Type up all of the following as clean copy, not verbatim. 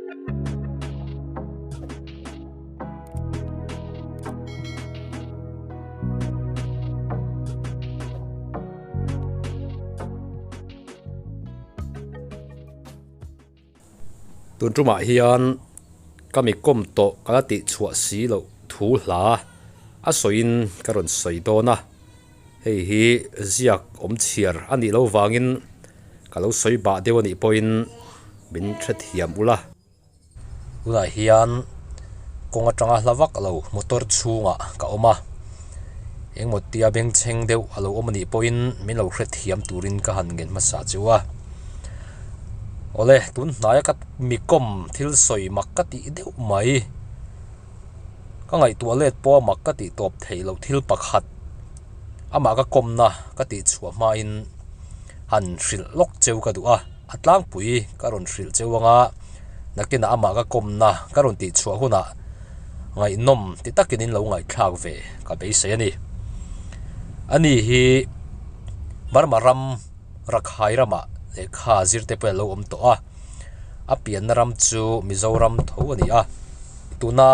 Tun tumah hian ka mi kawm tawh ka la tih chhuah si loh thu hla a sawiin ka rawn sawi dawn a, hei hi ziak awm chhiar a nih loh vangin ka lo sawi bah deuh a nih pawhin min hrethiam ula. Tunah hian kawng atanga hla vak lo motor chhungah ka awm a, engmaw tia bengchheng deuh a lo awm a nih pawhin min lo hrethiam turin ka han ngen hmasa chu a. Awle tun hnaia ka mi kawm thil sawi mak ka tih deuh mai, ka ngaihtuah let pawh a mak ka tih tawp theih loh thil pakhat amah ka kawmna ka tih chhuah hmain han hrilh lawk cheu ka duh a. A tlangpui ka rawn hrilh cheu anga nakinah amah ka kawmna ka rawn tih chhuah hunah ngaihnawm ti takin in lo ngaihthlak ve ka beisei a ni. Ani hi Burma ram Rakhai ramah lehkha zir te pawh a lo awm tawh a, a pianna ram chu Mizoram tho a ni a, tuna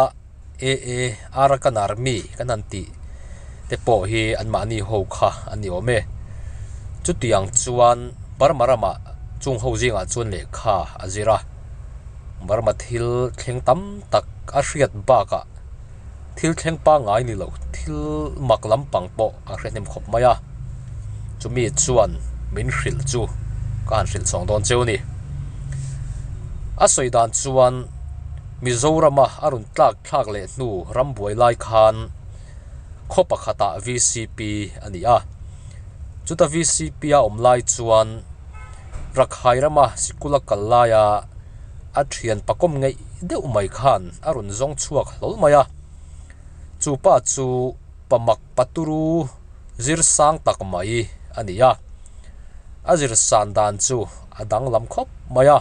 AA Arakan Army kan han tih te pawh hi anmahni ho kha a ni awm e. Chutiang chuan Burma ramah chung ho zingah chuan lehkha a zir a, Burma thil thleng tam tak a hriat bakah thil thleng pangngai ni lo thil mak lampang pawh a hre hnem khawp mai a, chumi chuan min hrilh chu ka han hrilh chhawng dawn cheu a ni. A sawi dan chuan. Mizorama a rawn tlak thlak leh hnu rambuai lai khan khaw pakhatah vcp a ni a. Chuta vcp a awm lai chuan Rakhai rama sikul a kal laia a thian pakawm ngeih deuh mai khan a rawn zawng chhuak hlawl mai a. Chu pa chu Pamak Paturu zir sang tak mai a ni a. A zir san dan chu a danglam khawp mai a.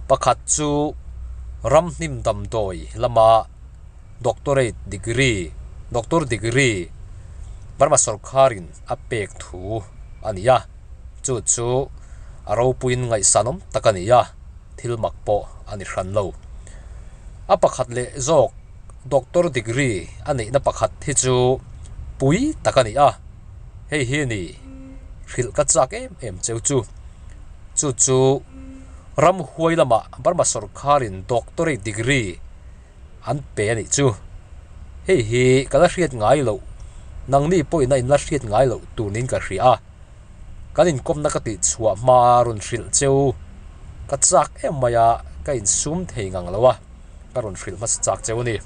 Pakhat chu ramhnim damdawi lama doctorate degree, doctor degree Burma sawrkharin a pek thu a ni a, chu chu a ropuiin ngaihsanawm tak a ni a, thil mak pawh a ni hran lo. A pakhat leh zawk doctor degree a neihna pakhat hi chu pui tak a ni a, hei hi ni hrilh ka chak em em cheu chu. Chu chu ramhuai lamah Burma sawrkharin doctorate degree an pe a nih chu. Hei hi ka la hriat ngai loh, nangni pawhin a inla hriat ngai loh tur niin ka hria a. Kan inkawmna ka tih chhuah hmaa rawn hrilh cheu ka chak em mai a, ka insum thei ngang lo a, ka rawn hrilh hmasa chak cheu a ni.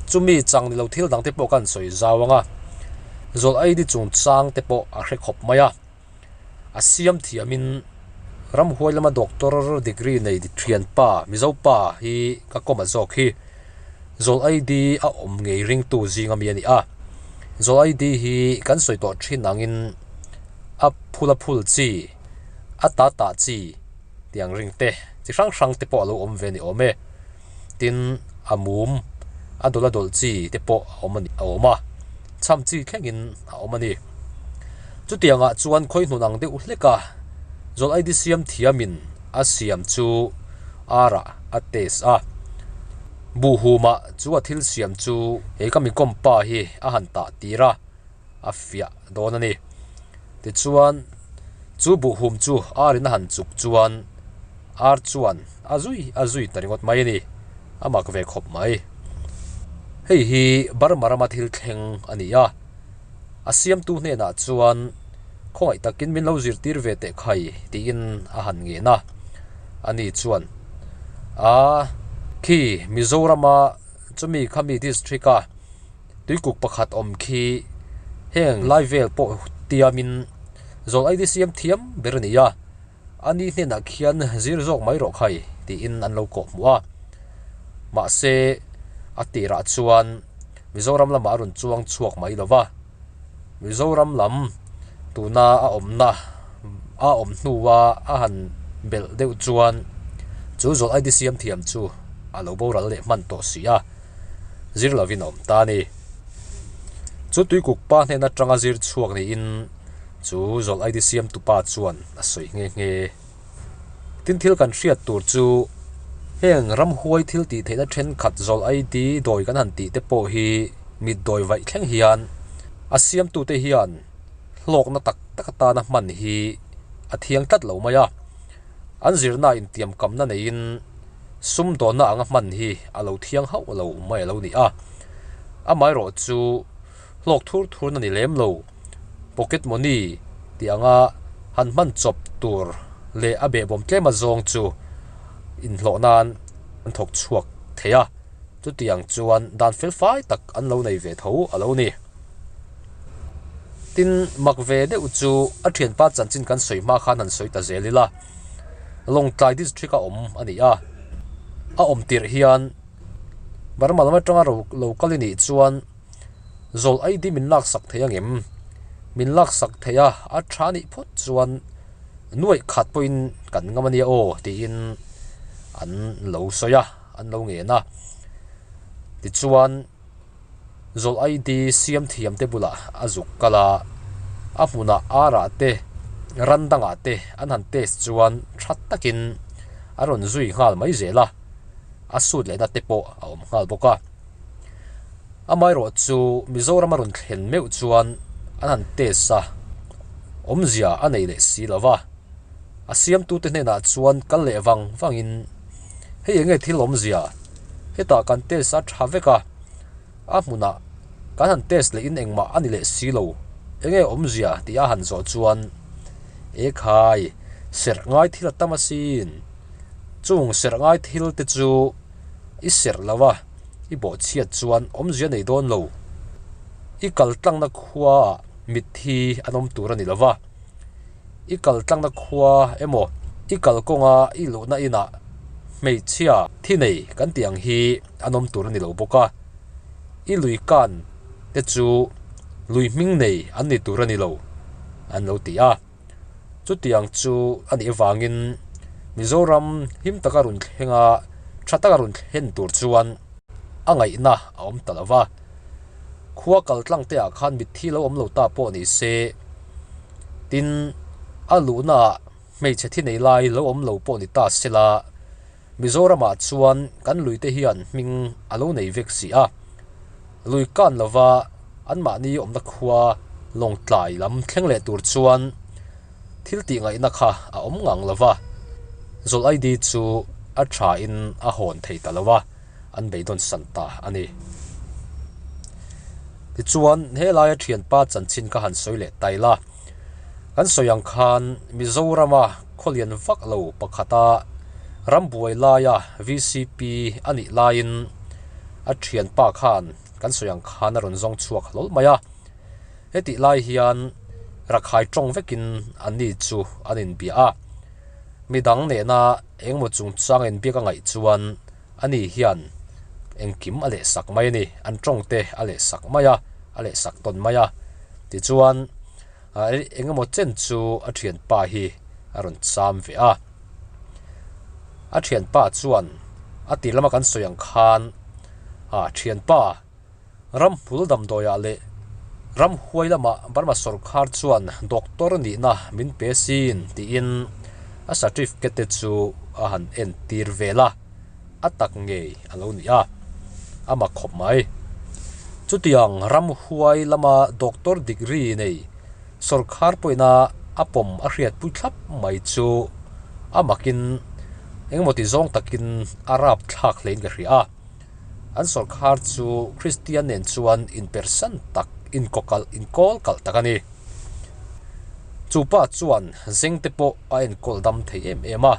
Chumi chang ni lo thil dang te pawh ka han sawi zau ang a, zawlh ID chungchang te pawh a hre khawp mai a. A siam thiamin ramhuai lama doctor degree nei thianpa Mizo pa hi ka kawm a zawk hi Zawl ID a awm ngei ringtu zinga mi a ni a. Zawl ID hi kan sawi tawh thin angin a phul a phul chi, a ta ta chi tih ang ring te chi hrang hrang te pawh a lo awm ve a ni awm e. Tin a mum a dawlh a dawlh chi te pawh a awm a ni a awm a, chham chi thlengin a awm a ni. Chutiangah chuan khawihnun ang deuh hlek a, zawl ID siam thiamin a siam chu arah a test a. Buhhumah chu a thil siam chu he ka mi kawm pa hi a han tah tir a, a fiah dawn a ni. Tichuan chu buhhum chu arin a han chuk chuan ar chuan a zui a zui ta ringawt mai a ni, a mak ve khawp mai. Hei hi Burma rama thil thleng a ni a. A siamtu hnenah chuan khawngaih takin min lo zirtir ve teh khai tiin a han ngen a. Ani chuan, Aa, khi Mizorama chumi khami district-a tuikuk pakhat awm khi heng lai vel pawh tiamin zawl ID siam thiam ber a ni a. Ani hnenah khian zir zawk mai rawh khai tiin an lo kawh hmuh a. Mahse, a tirah chuan Mizoram lamah a rawn chuang chhuak mai lo va. Mizoram lam tuna a awmna a awm hnua a han belh deuh chuan chu zawlh ID siam thiam chu a lo boral leh hman tawh si a, zir lovin a awm ta a ni. Chu tuikuk pa hnen atanga zir chhuak niin Chu zawlh ID siamtu pa chuan a sawi nghe nghe. Tin thil kan hriat tur chu Heng ramhuai thil tih theihna thenkhat zawl ID dawi kan han tih te pawh hi mit dawi vaih thleng hian a siamtute hian hlawkna tak tak atana hman hi a thiang tlat lo mai a. An zirna intiamkamna neiin sumdawnna anga hman hi a lo thiang hauh lo mai a lo ni a. Amaherawhchu hlawk thur thurna ni lem lo. Pocket money tih anga han hman chawp tur leh a behbawm tlem a zawng chu inhlawh nan an thawk chhuak thei a, chutiang chuan dan fel fai tak an lo nei ve tho a lo ni. Tin, mak ve deuh chu a thianpa chanchin kan sawi hma khan han sawi ta zel ila, Lawngtlai district a awm a ni a, a awm tirh hian Burma lam atanga lo kal i nih chuan Zawl ID min laksak thei angem? Min laksak thei a, a tha nih phawt chuan nuaih khat pawhin kan ngam ania aw tiin an lo sawi a, an lo ngen a. Tichuan zawl ID siam thiam te bulah a zuk kal a, a hmunah arah te ran dangah te an han test chuan tha takin a rawn zui nghal mai zel a, a sut lehna te pawh a awm nghal bawk a. Amaherawh chu Mizoram a rawn thlen meuh chuan an han test a, awmzia a nei leh si lo va. A siamtute hnenah chuan kal leh vang vangin, Hei enge thil awmzia? Hetah kan test a tha vek a, a hmunah kan han test leh in engmah a ni leh si lo, enge awmzia tih a han zawh chuan, Ekhai, serh ngai thil a tam asin. Chung serh ngai thil te chu i serh lo a, i bawhchhiat chuan awmzia nei dawn lo. I kal tlangna khuaah mitthi an awm tur a ni lo va, i kal tlangna khua emaw i kal kawnga i luhna inah hmeichhia thi nei kan tih ang hi an awm tur a ni lo bawk a, i lui kan te chu lui hming nei an ni tur a ni lo an lo ti a. Chutiang chu a nih avangin Mizoram him taka rawn thleng a, tha taka rawn thlen tur chuan a ngaihna a awm ta lo va. Khua kal tlang te ah khan mitthi lo awm lo ta pawh ni se, tin a luhnaah hmeichhe thi nei lai lo awm lo pawh ni ta sela, Mizoramah chuan kan luite hian hming a lo nei vek si a, lui kan lova anmahni awmna khua Lawngtlai lam thleng leh tur chuan thil tih ngaihna kha a awm ngang lova, Zawl ID chu a thain a hawn thei ta lo a, an beidawn san ta a ni. Tichuan, helaia thianpa chanchin ka han sawi leh ta ila, kan sawi ang khan Mizorama khawlian vak lo pakhata rambuai laia vcp a nih laiin a thianpa khan kan sawi ang khan a rawn zawng chhuak hlawl mai a. Hetih lai hian rakhai tawng vekin anni chu an inbia a, midang nena engemaw chungchang inbiak a ngaih chuan Ani hian engkim a lehsak mai a ni, an tawng te a lehsak mai a, a lehsak tawn mai a. Tichuan eng emaw chen chu a thianpa hi a rawn cham ve a. A thianpa chuan a tir lama kan sawi ang khan a thianpa Ramhmul damdawiah leh ramhuai lamah Burma sawrkar chuan doctor nihna min pe sin tiin a certificate te chu a han entir vel a, a tak ngei a lo ni a, a mak khawp mai. Chutiang ramhuai lama doctor degree nei sawrkar pawhina a pawm a hriatpui thlap mai chu a makin engemaw ti zawng takin a rapthlak hlein ka hria a. An sawrkhar chu Kristian nen chuan inpersan tak, inkawkalh, inkawl kalh tak a ni. Chu pa chuan zeng te pawh a enkawl dam thei em em a.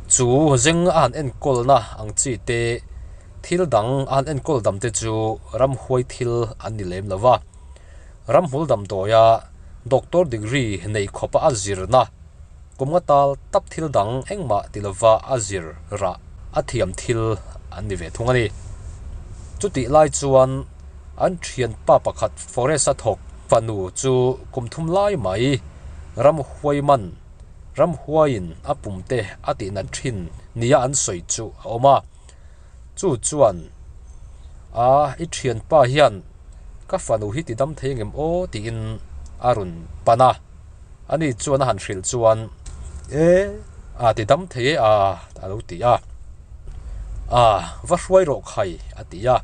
Chu zeng a han enkawlna ang chi te, thil dang a han enkawl dam te chu ramhuai thil an ni lem lo va. Ramhmul damdawia doctor degree nei khawpa a zirna Kum nga tal tap thil dang engmah ti lova a zir rah a thiam thil an ni ve thung a ni. Chutih lai chuan an thianpa pakhat forest a thawk fanu chu kum thum lai mai ramhuai man ramhuaiin a pum te a tihnat thin nia an sawi chu a awm a. Chu chuan a i thianpa hian ka fanu hi ti dam thei angem aw tiin a rawn pan a. Ani chuan a han hrilh chuan, E, a ti dam thei e a, a lo ti a. A, va hruai rawh khai, a ti a.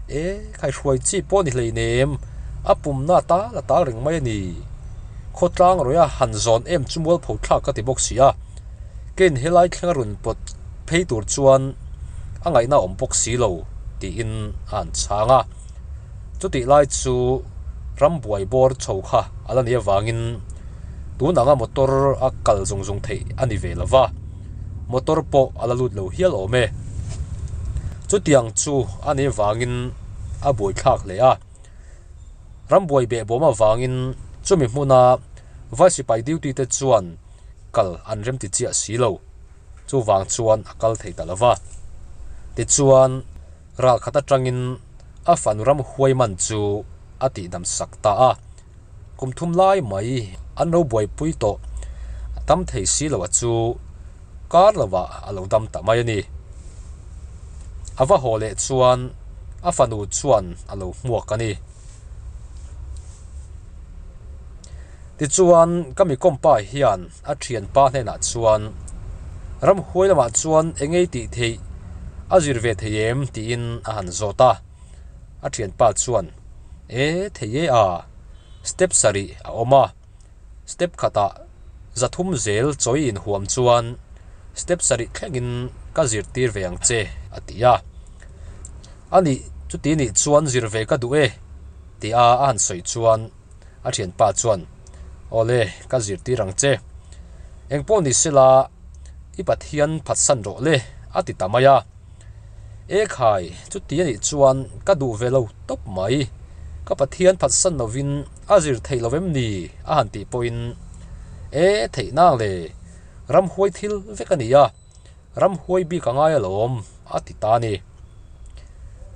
E, khai hruai chi pawh ni hleinem, a pumna tal a tal reng mai a ni. Khawtlang rawih a han zawn em chu mualpho thlak ka ti bawk si a. Kein helai thleng a rawn pawt phei tur chuan a ngaihna a awm bawk si lo, tiin a han chhang a. Chutih lai chu rambuai bawr chho kha a la nih avangin tun anga motor a kal zung zung theih a ni ve lo va, motor pawh a la lut lo hial awm e. Chutiang chu a nih avangin a buaithlak hle a. Rambuai behbawm avangin chumi hmuna vai sipai duty te chuan kal an remti chiah si lo. Chuvang chuan a kal thei ta lo va. Tichuan. Ral khat atangin a fanu ram huai man chu a tihdam sak ta a, kum thum lai mai an lo buaipui tawh a tam thei si lo a chu kar lovah a lo dam ta mai a ni. A va haw leh chuan a fanu chuan a lo hmuak a ni. Tichuan ka mi kawmpa hian a thianpa hnenah chuan, Ramhuai lamah chuan eng ei tih theih a zir ve thei em? tiin a han zawt a. A thianpa chuan, E, thei e a, step sarih a awm a, step khatah zathum zel chawi inhuam chuan step sarih thlengin ka zirtir ve ang che, a ti a. A nih, chuti nih chuan zir ve ka duh e, tia a han sawi chuan, A thianpa chuan, Awle, ka zirtir ang che. Engpawh ni sela, i Pathian phatsan rawh le, a ti ta mai a. E khai, chuti a nih chuan ka duh ve lo tawp mai. Ka Pathian phatsan lovin a zir theih lo em ni? a han tih pawhin, E, theih nang le, ramhuai thil vek a ni a. Ramhuai bik a ngai alawm, a ti ta a ni.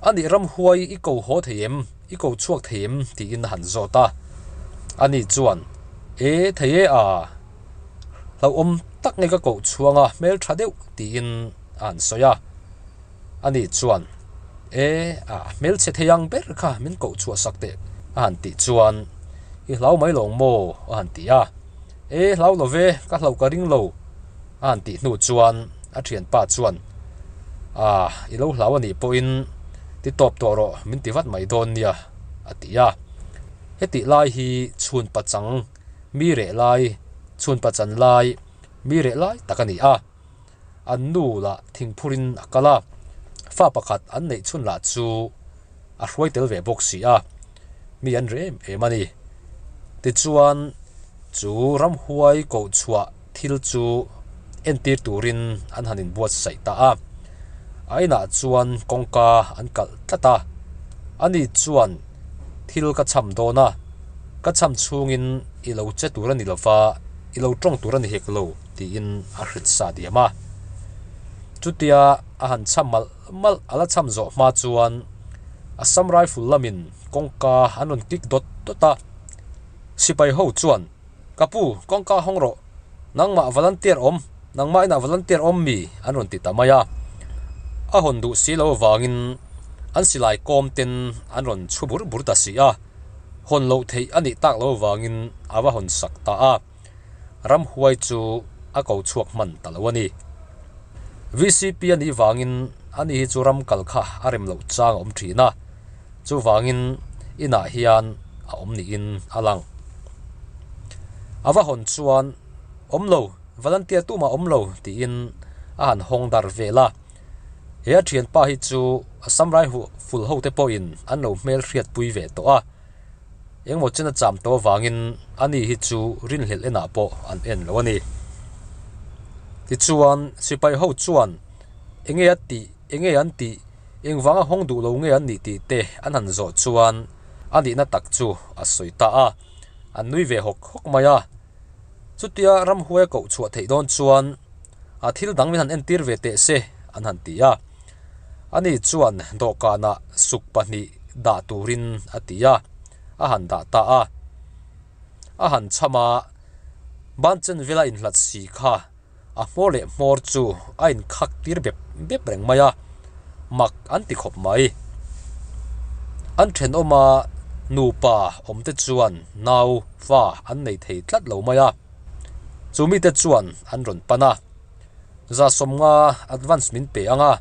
A nih ramhuai i ko haw thei em, i ko chhuak thei em? tiin a han zawt a. Ani chuan, E, thei e a, hlauhawm tak nge ka koh chhuang a, hmel tha deuh, tiin a han sawi a. Ani chuan, E, a hmelchhe thei ang ber kha min koh chhuah sak teh, a han tih chuan, I hlau mai lawng maw? a han ti a. E, hlau lo ve, ka hlauh ka ring lo, a han tih hnu chuan a thianpa chuan, Ah, i lo hlau a nih pawhin ti tawp tawh rawh, min ti vat mai dawn nia, a ti a. Hetih lai hi chhun pachang mi reh lai, chhun pachan lai mi reh lai tak a ni a. An nu lah thingphurin a kal a, fa pakhat an neih chhun lah chu a hruai tel ve bawk si a, mi an reh em em a ni. Tichuan, chu ramhuai koh chhuah thil chu entir turin an han inbuatsaih ta a, a inah chuan kawngka an kalh tlat a, ani chuan thil ka cham dawn a, ka cham chhungin i lo che tur a ni lova, i lo tawng tur a ni hek lo. Tiin a hrilh sa diam a. Chutia a han cham malh malh a la cham zawh hma chuan Assam Rifle lamin kawngka an rawn kik dawt dawt a. Sipai ho chuan, Ka pu, kawngka hawng rawh, nangmah volunteer awm, nangmah inah volunteer awm mi? an rawn ti ta mai a. A hawn duh si lo avangin an silai kawm ten an rawn chhu bur bur ta si a. Hawn loh theih a nih tak lo avangin a va hawn sak ta a. Ramhuai chu a ko chhuak hman ta lo a ni. VCP a nih vangin ani hi chu ram kal kha a rem loh chang a awm thin a, chuvangin inah hian a awm niin a lang. A va hawn chuan, Awm lo, volunteer tumah awm lo tiin a han hawng dar vel a. He a thianpa hi chu Assam Rifle hote pawhin an lo hmelhriatpui ve tawh a. Engmaw chen a cham tawh avangin ani hi chu rinhlelh enah pawh an en lo a ni. Tichuan sipai ho chuan enge a tih, enge an tih, engvanga hawng duh lo nge an nih tih te an han zawh chuan a nihna tak chu a sawi ta a, an nui ve hawk hawk mai a. Chutia ramhuai a koh chhuah theih dawn chuan a thil dang min han entir ve teh se an han ti a. Ani chuan dawhkanah suk pahnih dah turin a ti a, a han dah ta a. A han cham a, ban chen vela inhlat si kha a hmawr leh hmawr chu a inkhak tir bep bep reng mai a, mak an ti khawp mai. An thenawma nupa awmte chuan nau fa an nei thei tlat lo mai a, chu mite chuan an rawn pan a. Za sawmnga advance min pe ang a.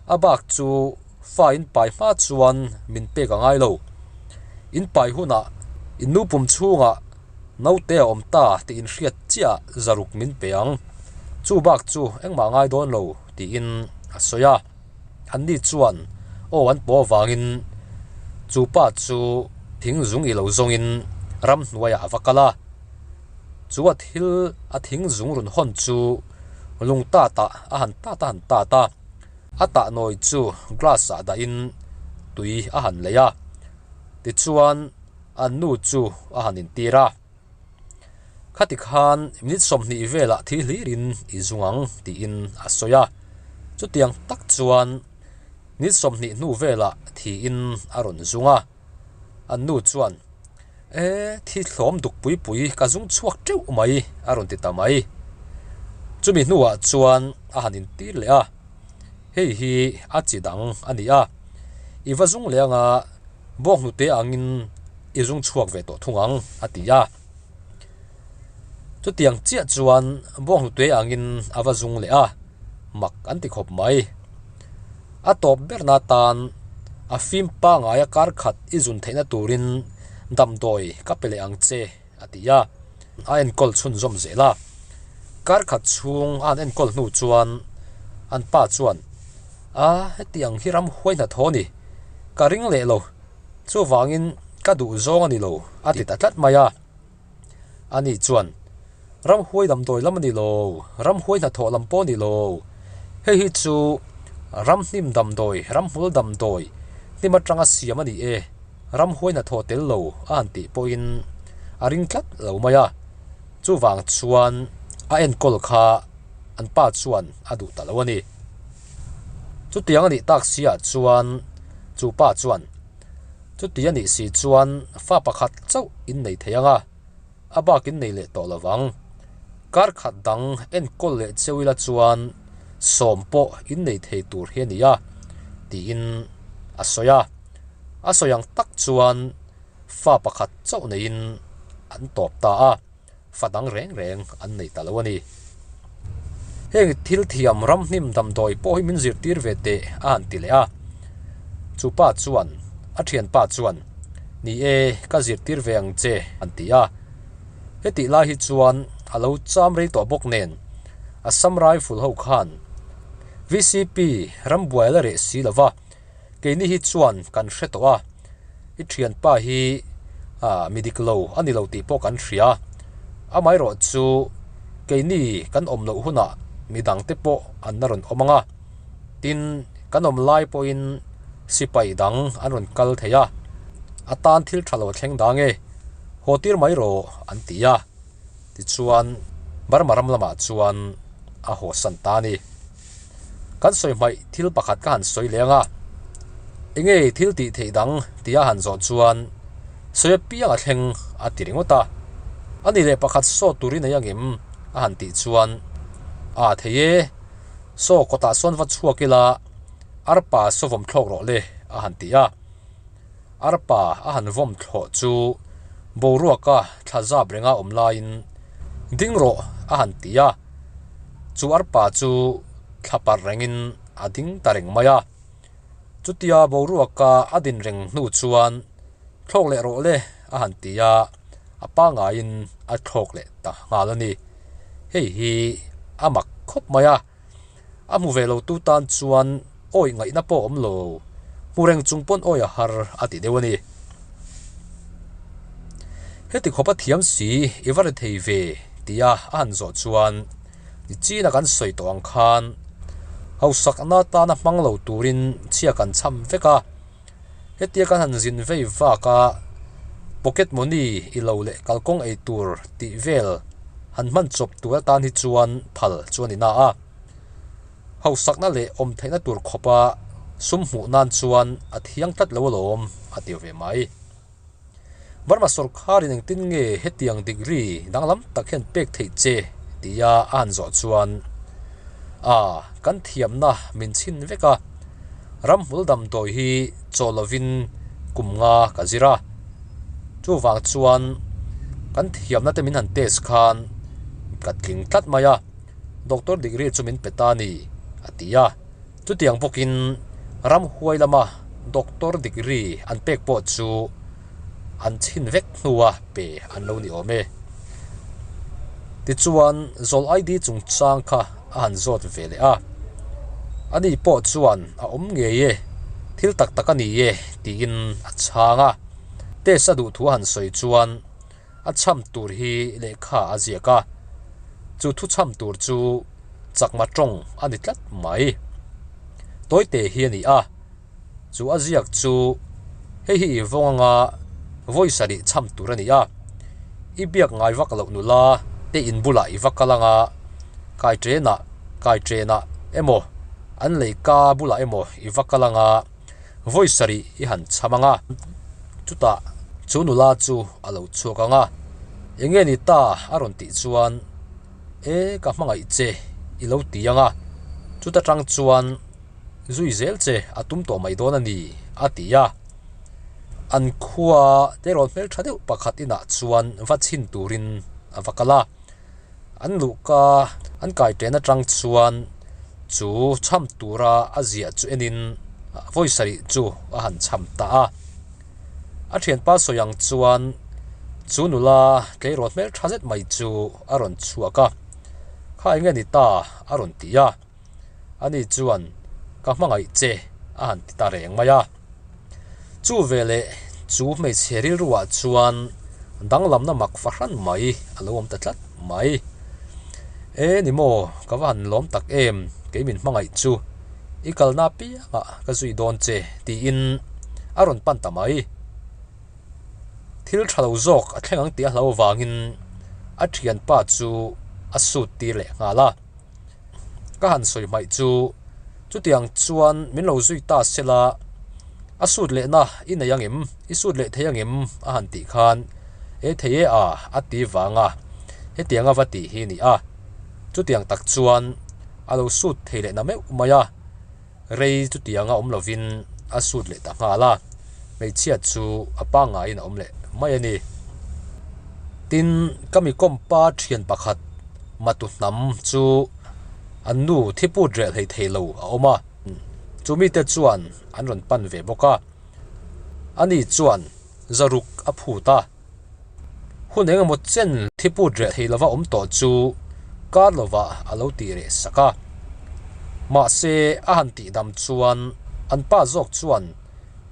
A bak chu fa in pai hma chuan min pek a ngai lo. In pai hunah in nu pum chhungah naute a awm ta tih in hriat chiah zaruk min pe ang. Chu bak chu engmah ngai dawn lo tiin a sawi a. Anni chuan aw an pawh avangin chu pa chu thing zung i lo zawngin ramhnuaiah a va kal a. Chu a thil a thing zung rawn hawn chu lung tatah a han tat a han tat a. A tah nawi chu glass ah dahin tui a han lei a, tichuan an nu chu a han intir a. Khati khan minute 20 velah thi hlirin i zung ang tiin a sawi a, chutiang tak chuan minute 20 hnu velah thiin a rawn zung a. An nu chuan, E, thi hlawm duk pui pui ka zung chhuak teuh mai, a rawn ti ta mai. Chumi hnuah chuan a han intir leh a, Hei hi a chi dang a ni a, i va zung leh anga bawk hnute angin i zung chhuak ve tawh thung ang, a ti a. Chutiang chiah chuan bawk hnute angin a va zung leh a, mak an ti khawp mai. A tawp berna atan a fim pangaia kar khat i zun theihna turin damdawi ka pe leh ang che, a ti a. A enkawl chhunzawm zel a. Kar khat chhung a han enkawl hnu chuan an pa chuan, A, heti ang hi ramhuai hnathawh a ni. Ka ring leh lo. Chuvangin ka duh zawng a ni lo, a ti ta tlat mai a. Ani chuan, Ramhuai damdawi lam a ni lo, ramhuai hnathawh lam pawh a ni lo. Hei hi chu ramhnim damdawi, ramhmul damdawi, hnim atanga siam a ni e, ramhuai hnathawh tel lo a han tih pawhin a ring tlat lo mai a. Chuvang chuan a enkawl kha an pa chuan a duh ta lo a ni. Chutiang a nih tak siah chuan chu pa chuan, Chuti a nih si chuan fa pakhat chauh in nei thei ang a, a bak in nei leh tawh lo vang. Kar khat dang enkawl leh cheu ila chuan sawm pawh in nei thei tur hi a ni a, tiin a sawi a. A sawi ang tak chuan fa pakhat chauh neiin an tawp ta a. fa dang reng reng an nei ta lo a ni. Heng thil thiam ramhnim damdawi pawh hi min zirtir ve teh a han ti leh a. Chu pa chuan, a thianpa chuan, Ni e, ka zirtir ve ang che, an ti a. Hetih lai hi chuan a lo cham rei tawh bawk nen, Assam Rifle ho khan VCP rambuai la reh si lova, Keini hi chuan kan hre tawh a, i thianpa hi mi dik lo a ni lo tih pawh kan hria. Amaherawh chu keini kan awm loh hunah mi dangte pawh an la rawn awm ang a, tin kan awm lai pawhin sipai dang an rawn kal thei a, a tan thil tha lo a thleng dang e, haw tir mai rawh an ti a. Tichuan Burma ram lamah chuan a haw san ta a ni. Kan sawi hmaih thil pakhat ka han sawi leng a, enge thil tih theih dang tia han zawh chuan sawi apiang a thleng a ti ringawt a. A ni leh pakhat saw tur i nei angem a han tih chuan a thei e, saw kawtah sawn va chhuak ila arpa saw vawm thlawk rawh le a han ti a. Arpa a han vawm thlawh chu boruaka thla zap renga awm laiin ding rawh a han ti a, chu arpa chu thla parh rengin a ding ta reng mai a. Chutia boruaka a din reng hnu chuan thlawk leh rawh le a han ti a, a pangaiin a thlawk leh ta nghal a ni. Hei hi a mak khawp mai a. A hmu ve lo tu tan chuan awi ngaihna pawh a awm lo, hmu reng chung pawn awi a har a ti deuh a ni. Heti khawp a thiam si i va ri thei ve tia a han zawh chuan Nichina kan sawi tawh ang khan hausakna tana hmang lo turin chhia kan chham vek a. Hetia kan han zin vei vak a, pocket money i lo leh kalkawng ei tur tih vel han hman chawp tur atan hi chuan phal chu a ni na a. Hausakna leh awm theihna tur khawpa sum hmuh nan chuan a thiang tlat lo alawm a ti ve mai. Burma sawrkharin engtin nge hetiang degree danglam tak hian pek theih che tia a han zawh chuan, A, kan thiamna min chhin vek a, ramhmul damdawi hi chaw lovin kum nga ka zir a, chuvang chuan kan thiamna te min han test khan ka tling tlat mai a, doctor degree chu min pe ta a ni, a ti a. Chutiang bawkin ramhuai lama doctor degree an pek pawh chu an chhin vek hnua pe an lo ni awm e. Tichuan zawl ID chungchang kha a han zawt ve leh a, ani pawh chuan a awm ngei e, thil tak tak a ni e tiin a chhang a. Test a duh thu a han sawi chuan a chham tur hi lehkha a ziak a, chu thu chham tur chu chakma tawng a ni tlat mai. Tawite hi a ni a, chu a ziak chu hei hi i vawng anga vawi sarih chham tur a ni a, i biak ngai vak loh nula te in bulah i va kal anga kai ṭenah kai ṭenah emaw an leika bulah emaw i va kal anga Vawi sarih i han chham ang a, chutah chu nula chu a lo chhuak ang a, Eng nge ni ta? a rawn tih chuan, E, ka hmangaih che i lo ti ang a, chuta tang chuan zui zel che a tum tawh mai dawn a ni, a ti a. An khua tleirawl hmeltha deuh pakhat inah chuan va chhin turin a va kal a. An luhka an kai ṭen aṭang chuan chu chham tura a ziah chu enin vawi sarih chu a han chham ta a. A ṭhianpa sawi ang chuan chu nula tleirawl hmelṭha zet mai chu a rawn chhuak a, Kha eng nge ni ta? a rawn ti a. Ani chuan, Ka hmangaih che, a han ti ta reng mai a. Chu veleh chu hmeichhe rilruah chuan danglamna mak fahran mai a lo awm ta tlat mai. E ni maw, ka va han lawm tak em, kei min hmangaih chu i kalna apiangah ka zui dawn che, tiin a rawn pan ta mai. Thil tha lo zawk a thleng ang tih a hlau avangin a thianpa chu a sut tir leh nghal a. Ka han sawi hmaih chu chutiang chuan min lo zui ta se la, a sut lehna i nei ang em, i sut leh thei ang em a han tih khan e thei e a a ti vang a, hetiang a va tih hi a ni a, chutiang tak chuan a lo sut thei lehna meuh mai a. Rei chutianga awm lovin a sut leh ta nghal a, hmeichhia chu a pangngaiin a awm leh mai a ni. Tin, ka mi kawmpa thian pakhat Matu hnam chu an nu thiput reh hlei thei lo a awm a, chu mite chuan an rawn pan ve bawk a. Ani chuan zaruk a phut a. Hun eng emaw chen thiput reh thei lova awm tawh chu kar lovah a lo tih reh sak a. Mahse, a han tih dam chuan an pa zawk chuan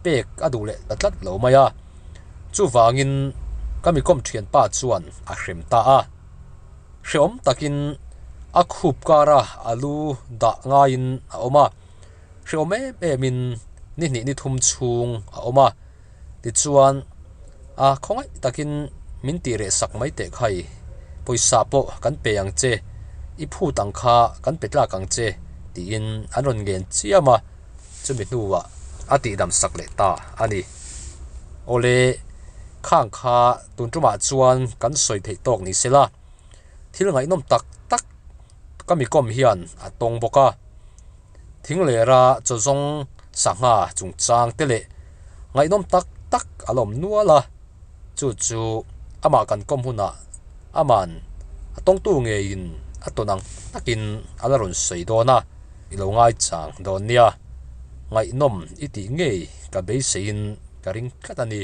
pek a duh leh ta tlat lo mai a. Chuvangin ka mikawm thianpa chuan a hrem ta a. Hrehawm takin a khup kara a lu dah ngaiin a awm a. Hrehawm em emin ni hnih ni thum chhung a awm a. Tichuan, a khawngaih takin min tih reh sak mai teh khai, pawisa pawh kan pe ang che, i phut ang kha kan pe tlak ang che, tiin an rawn ngen chiam a, chumi hnuah a tihdam sak leh ta a ni. Awle, khang kha tun tumah chuan kan sawi theih tawk ni sela, thil ngaihnawm tak tak ka mikawm hian a tawng bawk a. Thinglera chaw zawng sangha chungchang te leh ngaihnawm tak tak a la awm nual a, chu chu amah kan kawm hunah aman a tawngtu ngeiin a tawn ang takin a la rawn sawi dawn a, i lo ngaichang dawn nia, ngaihnawm i tih ngei ka beiseiin ka ring tlat a ni.